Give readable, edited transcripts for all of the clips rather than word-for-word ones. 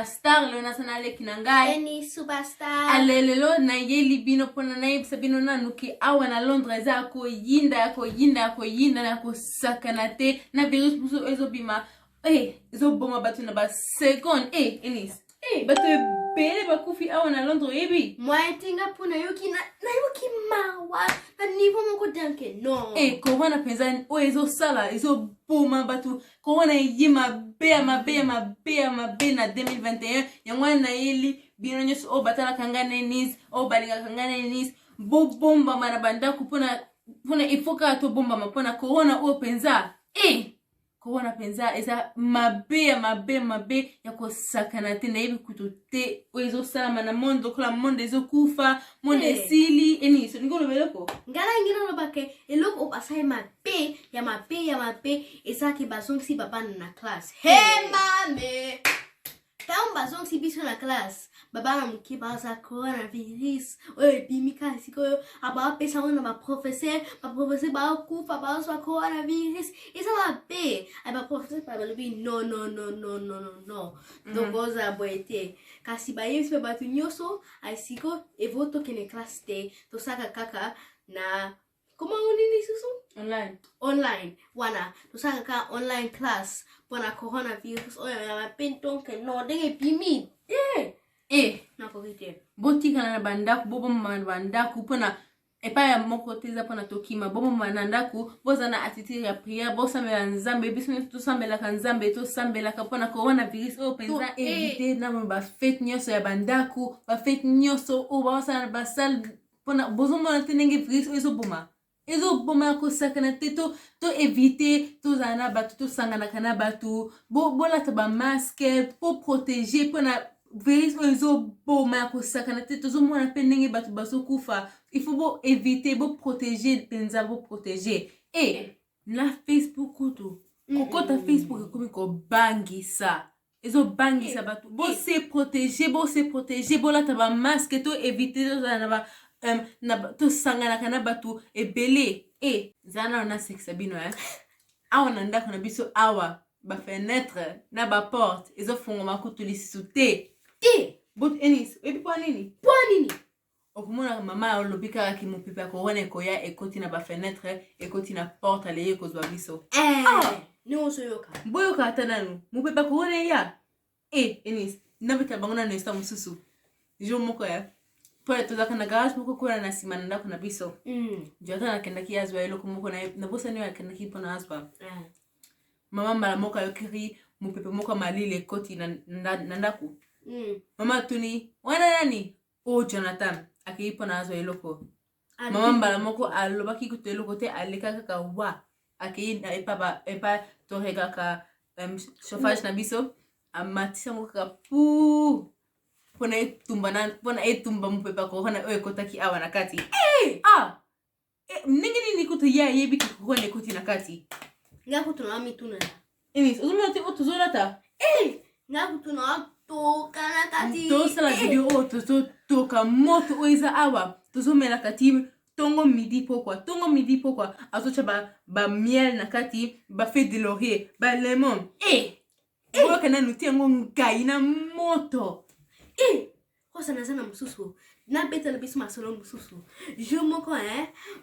La Star. Lelo naza na leki na ngai Eni Superstar. Ale lelo nayeli bino mpona nayebisa bino nanu ke awa na Londres eza ya koyinda, ya koyinda, ya koyinda na kosakana te na virus mosusu ezobima, ezoboma bato na baseconde. Enis, bato ebele bakufi awa na Londres, oyebi? Moyen te, nga mpo nayoki nayoki mawa na niveau moko danke non. Corona mpenza oyo ezosala, ezoboma bato. Corona eye mabe ya mabe ya mabe ya mabe na 2021. Yango wana nayeli bino nyonso oyo batalaka ngai na Enis, oyo balingaka ngai na Enis, bobombama na bandako mpona ifo kaka tobombama mpona corona oyo mpenza. Corona mpenza eza mabe ya mabe mabe ya kosakana te. Nayebi kutu te oyo ezosalama na monde, lokola monde ezokufa, monde esili. Enis, olingi oloba eloko? Ngai nalingi naloba ke eloko oyo basali mabe ya mabe ya mabe ezalaki bazongisi babana na classe. He mame, ntango bazongisi biso na classe, babana moke baza coronavirus oyo ebimi kaka sikoyo, abapesa yango na baprofesseur. Baprofesseur bakufa, bazwa coronavirus, eza mabe. Ay, baprofesseur balobi: "Non, non, non, non, non, non, non, tokozala boye te." Kasi bayebisi mpe bato nyonso, ay, sikoyo evo tokende classe te, tosaka kaka na koma ngo nini lisusu? Online. Online wana, tosalaka kaka online class mpona coronavirus oyo ya mabe. Donc non, ndenge ebimi te, nakoki te. Botikana na bandako, bobombama na bandako mpona epai ya moko te eza mpona tokima. Bobombama na ndako, boza na attitude ya prière, bosambela Nzambe. Biso nyonso tosambelaka Nzambe, tosambelaka mpona coronavirus oyo mpenza. Évite na bafêtes nyonso ya bandako, bafêtes nyonso oyo baosala na basalle, mpona bozomona te ndenge virus oyo ezoboma, ezoboma ya kosakana te. To évite tozala na bato, tosanganaka na bato, bolata bamasque po protéger mpona virus oyo ezoboma ya kosakana te. Tozomona mpe ndenge bato bazokufa. Il faut bo évite, boprotéger mpenza, boprotéger. Na Facebook kutu, kokota Facebook ekomi kobangisa, ezobangisa bato. Bose protéger, bose protéger, bolata bamasque, to évite tozala na ba tosanganaka na bato ebele. Zala nano nasekisa bino. Awa na ndako na biso awa, bafenêtre na baporte ezofungwama kutu lisusu te. Te. Enis, oyebi mpo nini? Mpo nini? Okomona mama alobi kaka ki mopepe ya corona ekoya, ekoti na bafenêtre, ekoti na porte, aleye ekozwa biso. Ndenge ozoyoka. Boyoka ata nanu, mopepe ya corona eya. Enis, nabeta bango nano esta mosusu. Jour moko ya mpo tozalaka na garage moko kuna na nsima na ndako na biso. Jonathan akendaki azwa eloko moko, nabosani oyo akendaki mpona azwa. Mama mbala moko ayokiri mopepe moko ya malili ekoti na ndako. Mama atuni: "Wana nani?" O Jonathan akei mpona azwa eloko. Mama mbala moko alobaki kutu eloko te, aleka kaka wa akei na epa epa torekaka chauffage na biso, amatisi yango kaka pu mpona etumba, mpona etumba mopepe ya corona oyo ekotaki awa na kati. Ah, ndenge nini kutu ye ayebi ke corona ekoti na kati? Nga kutu na mituna. Enis, ozomona te oyo tozolata? Nga kutu na toka na kati. Tosala video oyo, tozotoka moto oyo eza awa. Tozomelaka ti ntongo, midi, pokwa, ntongo, midi, pokwa. Azotya bamiel na kati, bafeuille de laurier, balemon. Boyoka nanu ti yango ngai na moto. Kosa naza na mosusu, nabetela biso masolo mosusu. Jour moko,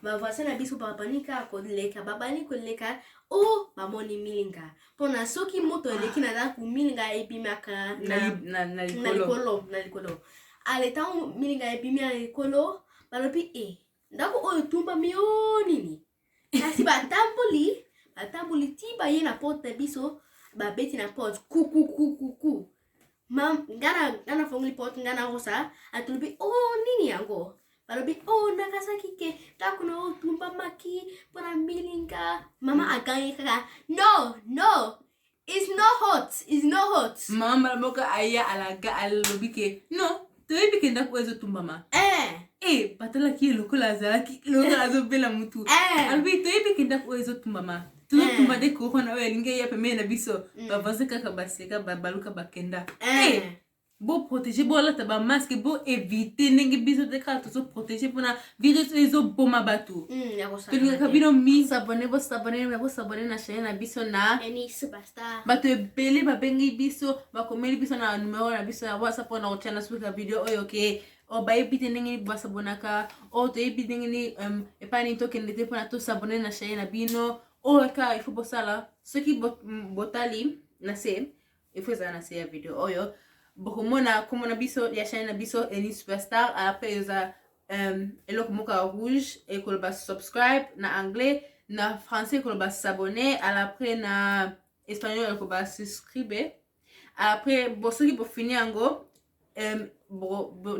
bavoisin na biso babani kaka koleka, babani koleka o bamoni milinga, mpona soki moto eleki na ndako, milinga ebimaka na likolo, na likolo. Ale, ntango milinga ebimi na likolo, balobi: "E, ndako oyo etumbami o nini?" Kasi batamboli, batamboli ti baye na porte na biso, babeti na porte kukukukuku. Ma nga nafongoli porte, nga na Rosa. Atolobi: "O oh, nini yango?" Balobi: "O oh, nakasaki ke ndako na oyo tumbamaki mpona milinga." Mama agangi kaka: "No, no, it's not hot, it's not hot." Mama mbala moko aya, alaga, alobi ke non, toyebi ke ndako oyo ezotumbama. Batalaki ye lokola azalaki lokola azobela mutu. Alobi: "Toyebi ke ndako oyo ezotumbama, tozotumba nde corona oyo alingi eya pembeni na biso." Bavoisin kaka baseka, babaluka, bakenda. Boprotege, bolata bamasque, boevite ndenge biso te kaka tozoprotege mpona virus oyo ezoboma bato. Tolingaka bino mingi. S'abonne, bosabone, bosabone na chaîne na biso na bato ebele babengi biso, bakomeli biso na numero na biso ya WhatsApp mpona kotya na suka video oyo ke oyo bayebi te ndenge nini basabonaka, oyo toyebi ndenge nini epai nini tokende te mpona tosabone na chaîne na bino. Oyo kaka ifo bosala, soki botali na se, ifo ezala na se ya video oyo, bokomona kombo na biso ya chaîne na biso, Eni Superstar. Après eza eloko moko ya rouge ekoloba "subscribe" na anglais, na français ekoloba "s'abonner", après na espagnol ekoloba "suscribe". Après bo soki bofini yango,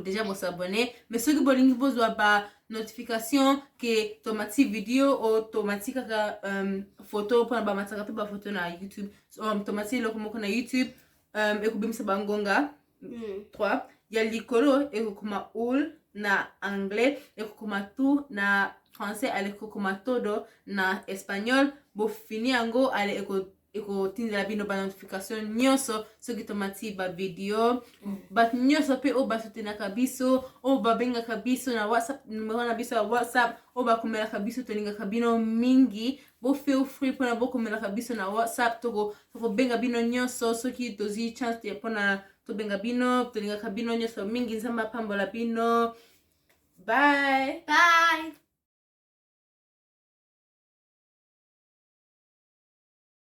déjà bosabone. Mais soki bolingi bozwa ba notification ke tomati video o tomati kaka photo, mpona bamataka mpe bafoto na YouTube, tomati eloko moko na YouTube, ekobimisa bangonga 3 ya likolo, ekokoma "all" na anglais, ekokoma "tout" na français, ale ekokoma "todo" na espagnol. Bofini yango, ale ekotindela bino banotification nyonso soki tomati bavideo. Bato nyonso mpe oyo basutenaka biso, oyo babengaka biso na WhatsApp, numero na biso ya WhatsApp, oyo bakomelaka biso, tolingaka bino mingi. Bo feel free mpona bokomelaka biso na WhatsApp, tokobenga bino nyonso soki tozwi chance mpona tobenga bino. Tolingaka bino nyonso mingi. Nzambe apambola bino. Bye. Bye.